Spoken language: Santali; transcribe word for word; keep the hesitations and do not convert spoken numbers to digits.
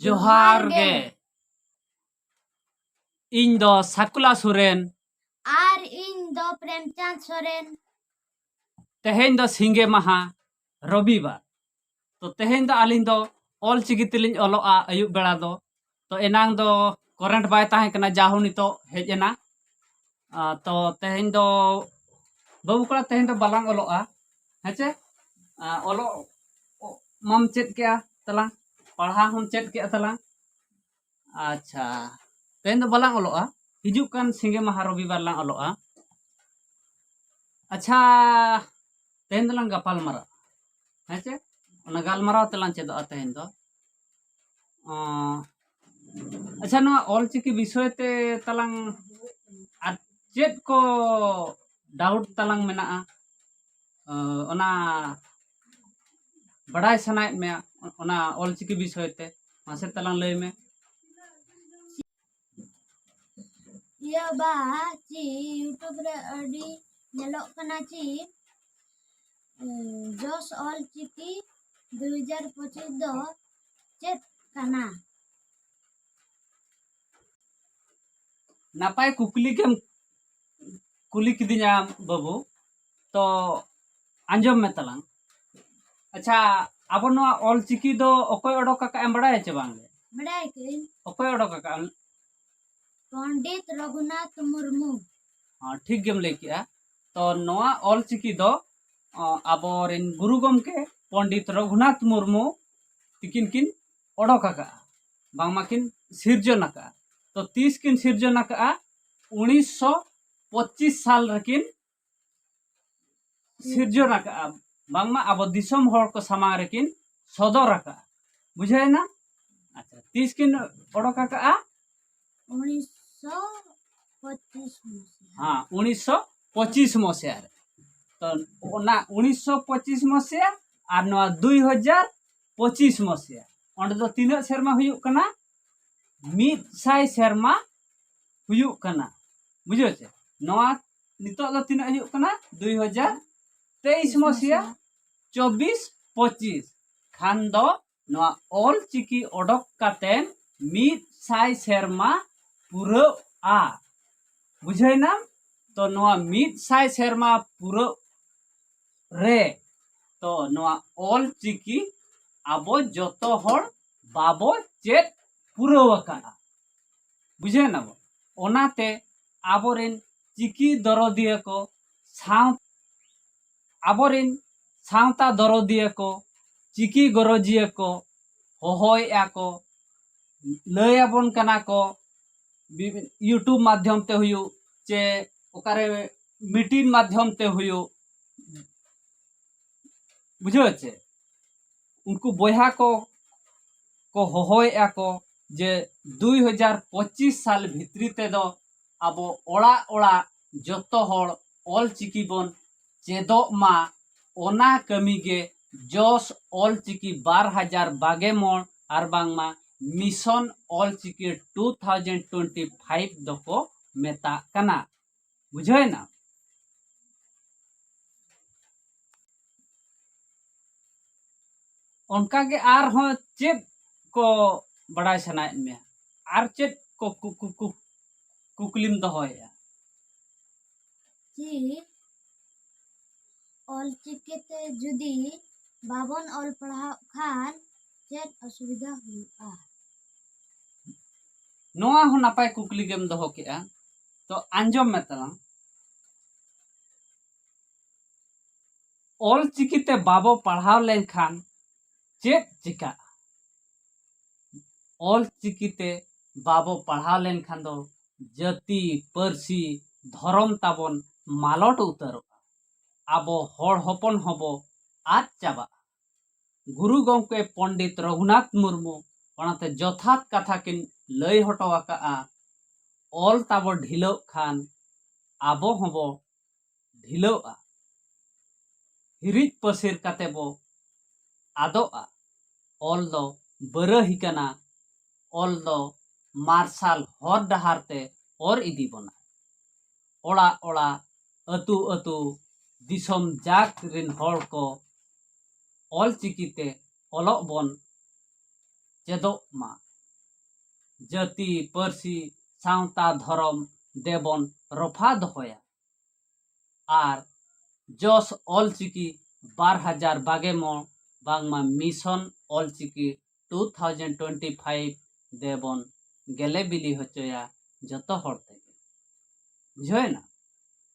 ᱡᱚᱦᱟᱨ ᱜᱮ᱾ ᱤᱧ ᱫᱚ ᱥᱟᱠᱩᱞᱟ ᱥᱚᱨᱮᱱ᱾ ᱟᱨ ᱤᱧ ᱫᱚ ᱯᱨᱮᱢᱪᱟᱸᱫᱽ ᱥᱚᱨᱮᱱ᱾ ᱛᱮᱦᱮᱧ ᱫᱚ ᱥᱤᱸᱜᱮ ᱢᱟᱦᱟ, ᱨᱚᱵᱤᱵᱟᱨ᱾ ᱛᱚ ᱛᱮᱦᱮᱧ ᱫᱚ ᱟᱹᱞᱤᱧ ᱫᱚ ᱚᱞ ᱪᱤᱠᱤ ᱛᱮᱞᱤᱧ ᱚᱞᱚᱜᱼᱟ ᱟᱹᱭᱩᱵ ᱵᱮᱲᱟ ᱫᱚ᱾ ᱛᱚ ᱮᱱᱟᱝ ᱫᱚ ᱠᱚᱨᱮᱱᱴ ᱵᱟᱭ ᱛᱟᱦᱮᱸ ᱠᱟᱱᱟ, ᱡᱟ ᱦᱚᱸ ᱱᱤᱛᱚᱜ ᱦᱮᱡ ᱮᱱᱟ᱾ ᱟᱨ ᱛᱚ ᱛᱮᱦᱮᱧ ᱫᱚ ᱵᱟᱹᱵᱩ ᱠᱚᱲᱟ, ᱛᱮᱦᱮᱧ ᱫᱚ ᱵᱟᱞᱟᱝ ᱚᱞᱚᱜᱼᱟ, ᱦᱮᱸ ᱪᱮ? ᱟᱨ ᱚᱞᱚᱜ ᱢᱟᱢ ᱪᱮᱫ ᱠᱮᱜᱼᱟ ᱛᱟᱞᱟᱝ, ᱯᱟᱲᱦᱟᱣ ᱦᱚᱸᱢ ᱪᱮᱫ ᱠᱮᱜᱼᱟ ᱛᱟᱞᱟᱝ᱾ ᱟᱪᱪᱷᱟ, ᱛᱮᱦᱮᱧ ᱫᱚ ᱵᱟᱞᱟᱝ ᱚᱞᱚᱜᱼᱟ, ᱦᱤᱡᱩᱜ ᱠᱟᱱ ᱥᱤᱸᱜᱮ ᱢᱟᱦᱟ ᱨᱚᱵᱤᱵᱟᱨ ᱞᱟᱝ ᱚᱞᱚᱜᱼᱟ᱾ ᱟᱪᱪᱷᱟ, ᱛᱮᱦᱮᱧ ᱫᱚᱞᱟᱝ ᱜᱟᱯᱟᱞ ᱢᱟᱨᱟᱜᱼᱟ, ᱦᱮᱸ ᱪᱮ? ᱚᱱᱟ ᱜᱟᱞᱢᱟᱨᱟᱣ ᱛᱮᱞᱟᱝ ᱪᱮᱫᱚᱜᱼᱟ ᱛᱮᱦᱮᱧ ᱫᱚ᱾ ᱚᱸ, ᱟᱪᱪᱷᱟ, ᱱᱚᱣᱟ ᱚᱞᱪᱤᱠᱤ ᱵᱤᱥᱚᱭ ᱛᱮ ᱛᱟᱞᱟᱝ ᱟᱨ ᱪᱮᱫ ᱠᱚ ᱰᱟᱣᱩᱴ ᱛᱟᱞᱟᱝ ᱢᱮᱱᱟᱜᱼᱟ, ᱚᱸ, ᱚᱱᱟ ᱵᱟᱰᱟᱭ ᱥᱟᱱᱟᱭᱮᱫ ᱢᱮᱭᱟ, ᱚᱱᱟ ᱚᱞᱪᱤᱠᱤ ᱵᱤᱥᱚᱭ ᱛᱮ, ᱢᱟᱥᱮ ᱛᱟᱞᱟᱝ ᱞᱟᱹᱭ ᱢᱮ᱾ ᱤᱭᱟᱹ ᱵᱟ, ᱪᱤ YouTube ᱨᱮ ᱟᱹᱰᱤ ᱧᱮᱞᱚᱜ ᱠᱟᱱᱟ ᱪᱤ, ᱩᱸ, ᱡᱚᱥ ᱚᱞ ᱪᱤᱠᱤ ᱫᱩ ᱦᱟᱡᱟᱨ ᱯᱚᱸᱪᱤᱥ ᱫᱚ ᱪᱮᱫ ᱠᱟᱱᱟ? ᱱᱟᱯᱟᱭ ᱠᱩᱠᱞᱤ ᱜᱮᱢ ᱠᱩᱞᱤ ᱠᱤᱫᱤᱧᱟ ᱵᱟᱹᱵᱩ, ᱛᱚ ᱟᱸᱡᱚᱢ ᱢᱮ ᱛᱟᱞᱟᱝ᱾ ᱟᱪᱪᱷᱟ, ᱟᱵᱚ ᱱᱚᱣᱟ ᱚᱞ ᱪᱤᱠᱤ ᱫᱚ ᱚᱠᱚᱭ ᱚᱰᱚᱠ ᱟᱠᱟᱫ ᱮᱢ ᱵᱟᱲᱟᱭᱟ ᱪᱮ ᱵᱟᱝ? ᱵᱟᱲᱟᱭ ᱠᱟᱹᱧ᱾ ᱚᱠᱚᱭ ᱚᱰᱚᱠ ᱟᱠᱟᱫ? ᱯᱚᱱᱰᱤᱛ ᱨᱚᱜᱷᱩᱱᱟᱛᱷ ᱢᱩᱨᱢᱩ᱾ ᱦᱚᱸ, ᱴᱷᱤᱠ ᱜᱮᱢ ᱞᱟᱹᱭ ᱠᱮᱜᱼᱟ᱾ ᱛᱚ ᱱᱚᱣᱟ ᱚᱞ ᱪᱤᱠᱤ ᱫᱚ, ᱚ, ᱟᱵᱚᱨᱮᱱ ᱜᱩᱨᱩ ᱜᱚᱢᱠᱮ ᱯᱚᱱᱰᱤᱛ ᱨᱚᱜᱷᱩᱱᱟᱛᱷ ᱢᱩᱨᱢᱩ ᱛᱤᱠᱤᱱ ᱠᱤᱱ ᱚᱰᱚᱠ ᱟᱠᱟᱫᱼᱟ, ᱵᱟᱝᱢᱟ ᱠᱤᱱ ᱥᱤᱨᱡᱚᱱ ᱟᱠᱟᱫᱼᱟ᱾ ᱛᱚ ᱛᱤᱥ ᱠᱤᱱ ᱥᱤᱨᱡᱚᱱ ᱟᱠᱟᱫᱼᱟ? ᱩᱱᱤᱥᱥᱚ ᱯᱚᱸᱪᱤᱥ ᱥᱟᱞ ᱨᱮᱠᱤᱱ ᱥᱤᱨᱡᱚᱱ ᱟᱠᱟᱫᱼᱟ, ᱵᱟᱝᱢᱟ ᱟᱵᱚ ᱫᱤᱥᱚᱢ ᱦᱚᱲ ᱠᱚ ᱥᱟᱢᱟᱝ ᱨᱮᱠᱤᱱ ᱥᱚᱫᱚᱨ ᱟᱠᱟᱫᱼᱟ᱾ ᱵᱩᱡᱷᱟᱹᱣᱮᱱᱟ? ᱟᱪᱪᱷᱟ, ᱛᱤᱥ ᱠᱤᱱ ᱚᱰᱚᱠ ᱟᱠᱟᱫᱼᱟ? ᱩᱱᱤᱥᱥᱚ ᱯᱚᱸᱪᱤᱥ ᱢᱚᱥᱤᱦᱟ᱾ ᱦᱮᱸ, ᱩᱱᱤᱥᱥᱚ ᱯᱚᱸᱪᱤᱥ ᱢᱚᱥᱤᱦᱟ ᱨᱮ᱾ ᱛᱚ ᱚᱱᱟ ᱩᱱᱤᱥᱥᱚ ᱯᱚᱸᱪᱤᱥ ᱢᱚᱥᱤᱦᱟ ᱟᱨ ᱱᱚᱣᱟ ᱫᱩᱭ ᱦᱟᱡᱟᱨ ᱯᱚᱸᱪᱤᱥ ᱢᱚᱥᱤᱦᱟ, ᱚᱸᱰᱮ ᱫᱚ ᱛᱤᱱᱟᱹᱜ ᱥᱮᱨᱢᱟ ᱦᱩᱭᱩᱜ ᱠᱟᱱᱟ? ᱢᱤᱫ ᱥᱟᱭ ᱥᱮᱨᱢᱟ ᱦᱩᱭᱩᱜ ᱠᱟᱱᱟ᱾ ᱵᱩᱡᱷᱟᱹᱣ ᱪᱮ? ᱱᱚᱣᱟ ᱱᱤᱛᱚᱜ ᱫᱚ ᱛᱤᱱᱟᱹᱜ ᱦᱩᱭᱩᱜ ᱠᱟᱱᱟ? ᱫᱩᱭ ᱦᱟᱡᱟᱨ ᱛᱮᱭᱤᱥ ᱢᱚᱥᱤᱦᱟ, ᱪᱚᱵᱵᱤᱥ ᱯᱚᱸᱪᱤᱥ ᱠᱷᱟᱱ ᱫᱚ ᱱᱚᱣᱟ ᱚᱞ ᱪᱤᱠᱤ ᱚᱰᱚᱠ ᱠᱟᱛᱮ ᱢᱤᱫ ᱥᱟᱭ ᱥᱮᱨᱢᱟ ᱯᱩᱨᱟᱹᱜᱼᱟ᱾ ᱵᱩᱡᱷᱟᱹᱣ ᱮᱱᱟᱢ? ᱛᱚ ᱱᱚᱣᱟ ᱢᱤᱫ ᱥᱟᱭ ᱥᱮᱨᱢᱟ ᱯᱩᱨᱟᱹᱜ ᱨᱮ, ᱛᱚ ᱱᱚᱣᱟ ᱚᱞ ᱪᱤᱠᱤ ᱟᱵᱚ ᱡᱚᱛᱚ ᱦᱚᱲ ᱵᱟᱵᱚ ᱪᱮᱫ ᱯᱩᱨᱟᱹᱣ ᱟᱠᱟᱫᱼᱟ᱾ ᱵᱩᱡᱷᱟᱹᱣ ᱮᱱᱟ ᱵᱚ? ᱚᱱᱟᱛᱮ ᱟᱵᱚᱨᱮᱱ ᱪᱤᱠᱤ ᱫᱚᱨᱚᱫᱤᱭᱟᱹ ᱠᱚ, ᱥᱟᱶ ᱟᱵᱚᱨᱮᱱ ᱥᱟᱶᱛᱟ ᱫᱚᱨᱚᱫᱤᱭᱟᱹ ᱠᱚ, ᱪᱤᱠᱤ ᱜᱚᱨᱚᱡᱤᱭᱟᱹ ᱠᱚ ᱦᱚᱦᱚᱭᱮᱫᱼᱟ ᱠᱚ, ᱞᱟᱹᱭ ᱟᱵᱚᱱ ᱠᱟᱱᱟ ᱠᱚ, ᱵᱤ- YouTube ᱢᱟᱫᱽᱫᱷᱚᱢ ᱛᱮ ᱦᱩᱭᱩᱜ, ᱪᱮ ᱚᱠᱟᱨᱮ ᱢᱤᱴᱤᱝ ᱢᱟᱫᱽᱫᱷᱚᱢ ᱛᱮ ᱦᱩᱭᱩᱜ, ᱵᱩᱡᱷᱟᱹᱣ ᱪᱮ? ᱩᱱᱠᱩ ᱵᱚᱭᱦᱟ ᱠᱚ ᱠᱚ ᱦᱚᱦᱚᱭᱮᱫᱼᱟ ᱠᱚ ᱡᱮ ᱫᱩᱭ ᱦᱟᱡᱟᱨ ᱯᱚᱸᱪᱤᱥ ᱥᱟᱞ ᱵᱷᱤᱛᱨᱤ ᱛᱮᱫᱚ ᱟᱵᱚ ᱚᱲᱟᱜ ᱚᱲᱟᱜ ᱡᱚᱛᱚ ᱦᱚᱲ ᱚᱞ ᱪᱤᱠᱤ ᱵᱚᱱ ᱪᱮᱫᱚᱜ ᱢᱟ᱾ ᱚᱱᱟ ᱠᱟᱹᱢᱤ ᱜᱮ ᱡᱚᱥ ᱚᱞ ᱪᱤᱠᱤ ᱵᱟᱨ ᱦᱟᱡᱟᱨ ᱵᱟᱜᱮ ᱢᱚᱬ ᱟᱨ ᱵᱟᱝᱢᱟ mission Ol Chiki two thousand twenty five ᱫᱚᱠᱚ ᱢᱮᱛᱟᱜ ᱠᱟᱱᱟ᱾ ᱵᱩᱡᱷᱟᱹᱣ ᱮᱱᱟ? ᱚᱱᱠᱟᱜᱮ ᱟᱨᱦᱚᱸ ᱪᱮᱫ ᱠᱚ ᱵᱟᱲᱟᱭ ᱥᱟᱱᱟᱭᱮᱫ ᱢᱮᱭᱟ? ᱟᱨ ᱪᱮᱫ ᱠᱚ ᱠᱩ- ᱠᱩ- ᱠᱩ- ᱠᱩᱠᱞᱤᱢ ᱫᱚᱦᱚᱭᱮᱫᱼᱟ? ᱪᱮᱫ ᱚᱞ ᱪᱤᱠᱤᱛᱮ ᱡᱩᱫᱤ ᱵᱟᱵᱚᱱ ᱚᱞ ᱯᱟᱲᱦᱟᱣ ᱠᱷᱟᱱ ᱪᱮᱫ ᱚᱥᱩᱵᱤᱫᱷᱟ ᱦᱩᱭᱩᱜᱼᱟ? ᱱᱚᱣᱟ ᱦᱚᱸ ᱱᱟᱯᱟᱭ ᱠᱩᱠᱞᱤ ᱜᱮᱢ ᱫᱚᱦᱚ ᱠᱮᱫᱼᱟ᱾ ᱛᱚ ᱟᱸᱡᱚᱢ ᱢᱮ ᱛᱟᱞᱟᱝ, ᱚᱞ ᱪᱤᱠᱤᱛᱮ ᱵᱟᱵᱚ ᱯᱟᱲᱦᱟᱣ ᱞᱮᱱᱠᱷᱟᱱ ᱪᱮᱫ ᱪᱤᱠᱟᱹᱜᱼᱟ? ᱚᱞ ᱪᱤᱠᱤᱛᱮ ᱵᱟᱵᱚ ᱯᱟᱲᱦᱟᱣ ᱞᱮᱱᱠᱷᱟᱱ ᱫᱚ ᱡᱟᱹᱛᱤ, ᱯᱟᱹᱨᱥᱤ, ᱫᱷᱚᱨᱚᱢ ᱛᱟᱵᱚᱱ ᱢᱟᱞᱚᱴ ᱩᱛᱟᱹᱨᱚᱜᱼᱟ᱾ ᱟᱵᱚ ᱦᱚᱲ ᱦᱚᱯᱚᱱ ᱦᱚᱸᱵᱚ ᱟᱫ ᱪᱟᱵᱟᱜᱼᱟ᱾ ᱜᱩᱨᱩ ᱜᱚᱢᱠᱮ ᱯᱚᱱᱰᱤᱛ ᱨᱚᱜᱷᱩᱱᱟᱛᱷ ᱢᱩᱨᱢᱩ ᱚᱱᱟᱛᱮ ᱡᱚᱛᱷᱟᱛ ᱠᱟᱛᱷᱟ ᱠᱤᱱ ᱞᱟᱹᱭ ᱦᱚᱴᱚ ᱟᱠᱟᱫᱼᱟ, ᱚᱞ ᱛᱟᱵᱚ ᱰᱷᱤᱞᱟᱹᱜ ᱠᱷᱟᱱ ᱟᱵᱚ ᱦᱚᱸᱵᱚ ᱰᱷᱤᱞᱟᱹᱜᱼᱟ᱾ ᱦᱤᱨᱤᱡ ᱯᱟᱹᱥᱤᱨ ᱠᱟᱛᱮ ᱵᱚ ᱟᱫᱚᱜᱼᱟ᱾ ᱚᱞ ᱫᱚ ᱵᱟᱹᱨᱟᱹᱦᱤ ᱠᱟᱱᱟ, ᱚᱞ ᱫᱚ ᱢᱟᱨᱥᱟᱞ ᱦᱚᱨ ᱰᱟᱦᱟᱨ ᱛᱮ ᱚᱨ ᱤᱫᱤ ᱵᱚᱱᱟ᱾ ᱚᱲᱟᱜ ᱚᱲᱟᱜ, ᱟᱹᱛᱩ ᱟᱹᱛᱩ, ᱫᱤᱥᱚᱢ ᱡᱟᱠ ᱨᱤᱱ ᱦᱚᱲ ᱠᱚ ᱚᱞ ᱪᱤᱠᱤ ᱛᱮ ᱚᱞᱚᱜ ᱵᱚᱱ ᱪᱮᱫᱚᱜ ᱢᱟ᱾ ᱡᱟᱹᱛᱤ, ᱯᱟᱹᱨᱥᱤ, ᱥᱟᱶᱛᱟ, ᱫᱷᱚᱨᱚᱢ ᱫᱮᱵᱚᱱ ᱨᱚᱯᱷᱟ ᱫᱚᱦᱚᱭᱟ᱾ ᱟᱨ ᱡᱚᱥ ᱚᱞᱪᱤᱠᱤ ᱵᱟᱨ ᱦᱟᱡᱟᱨ ᱵᱟᱜᱮ ᱢᱚᱬ ᱵᱟᱝᱢᱟ mission Ol Chiki two thousand twenty five ᱫᱮᱵᱚᱱ ᱜᱮᱞᱮ ᱵᱤᱞᱤ ᱦᱚᱪᱚᱭᱟ ᱡᱚᱛᱚ ᱦᱚᱲ ᱛᱮᱜᱮ᱾ ᱵᱩᱡᱷᱟᱹᱣᱮᱱᱟ?